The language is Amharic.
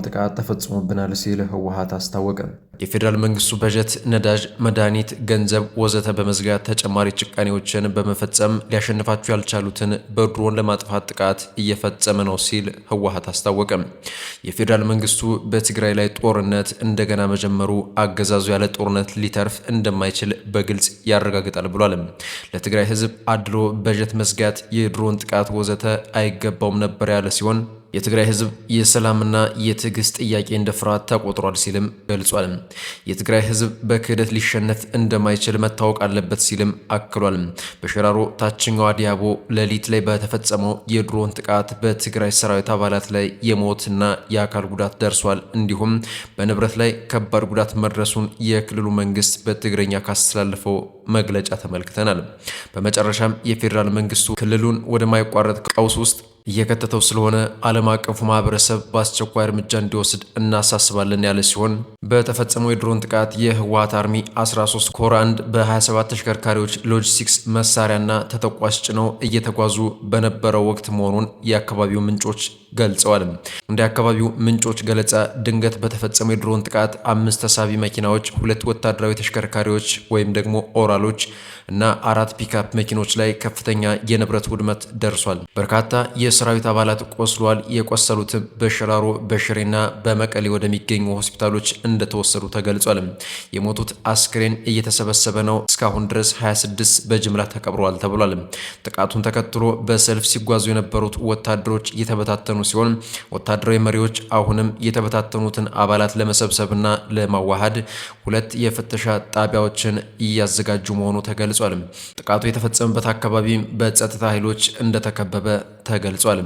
የድሮን ጥቃት ተፈጽሞብናል ሲል ህወሓት አስታወቀ። የፌዴራል መንግስቱ በጀት፣ ነዳጅ፣ መድኃኒት፣ ገንዘብ ወዘተ በመዝጋት ተጨማሪ ጭካኔዎችን በመፈጸም ሊያሸንፋቸው ያልቻሉትን በድሮን ለማጥፋት ጥቃት እየፈጸመ ነው ሲል ህወሓት አስታወቀ። የፌዴራል መንግስቱ በትግራይ ላይ ጦርነት እንደገና መጀመሩ አገዛዙ ያለ ጦርነት ሊተርፍ እንደማይችል በግልጽ ያረጋግጣል ብሏል። ለትግራይ ህዝብ አድሎ በጀት መዝጋት፣ የድሮን ጥቃት ወዘተ አይገባውም ነበር ያለ ሲሆን የትግራይ ህዝብ የሰላምና የትዕግስት ጥያቄ እንደ ፍርሃት ተቆጥሯል ሲልም ገልጿል። የትግራይ ህዝብ በክህደት ሊሸነፍ እንደማይችል መታወቅ አለበት ሲልም አክሏል። በሽራሮ ታችኛው አዲያቦ ሌሊት ላይ በተፈጸመው የድሮን ጥቃት በትግራይ ሰራዊት አባላት ላይ የሞትና የአካል ጉዳት ደርሷል። እንዲሁም በንብረት ላይ ከባድ ጉዳት መድረሱን የክልሉ መንግስት በትግረኛ ካስተላለፈው መግለጫ ተመልክተናል። በመጨረሻም የፌዴራል መንግስቱ ክልሉን ወደማይቋረጥ ቀውስ ውስጥ እየከተተው ስለሆነ ዓለም አቀፉ ማህበረሰብ በአስቸኳይ እርምጃ እንዲወስድ እናሳስባለን ያለ ሲሆን፣ በተፈጸመው የድሮን ጥቃት የህወሓት army 13 ኮር 1 በ27 ተሽከርካሪዎች ሎጂስቲክስ መሳሪያና ተተኳሽ ጭነው እየተጓዙ በነበረው ወቅት መሆኑን የአካባቢው ምንጮች ገልጸዋል። እንደ አካባቢው ምንጮች ገለጻ ድንገት በተፈጸመው የድሮን ጥቃት አምስት ተሳቢ መኪናዎች፣ ሁለት ወታደራዊ ተሽከርካሪዎች ወይም ደግሞ ኦራሎች እና አራት ፒካፕ መኪኖች ላይ ከፍተኛ የንብረት ውድመት ደርሷል። በርካታ የሰራዊት አባላት ቆስሏል። የቆሰሉትም በሽራሮ፣ በሽሬና በመቀሌ ወደሚገኙ ሆስፒታሎች እንደተወሰዱ ተገልጿል። የሞቱት አስክሬን እየተሰበሰበ ነው። እስካሁን ድረስ 26 በጅምላ ተቀብረዋል ተብሏል። ጥቃቱን ተከትሎ በሰልፍ ሲጓዙ የነበሩት ወታደሮች እየተበታተኑ ሲሆን ወታደራዊ መሪዎች አሁንም የተበታተኑትን አባላት ለመሰብሰብና ለማዋሃድ ሁለት የፍተሻ ጣቢያዎችን እያዘጋጁ መሆኑ ተገልጿል። ጥቃቱ የተፈጸመበት አካባቢ በጸጥታ ኃይሎች እንደተከበበ ተገልጿል።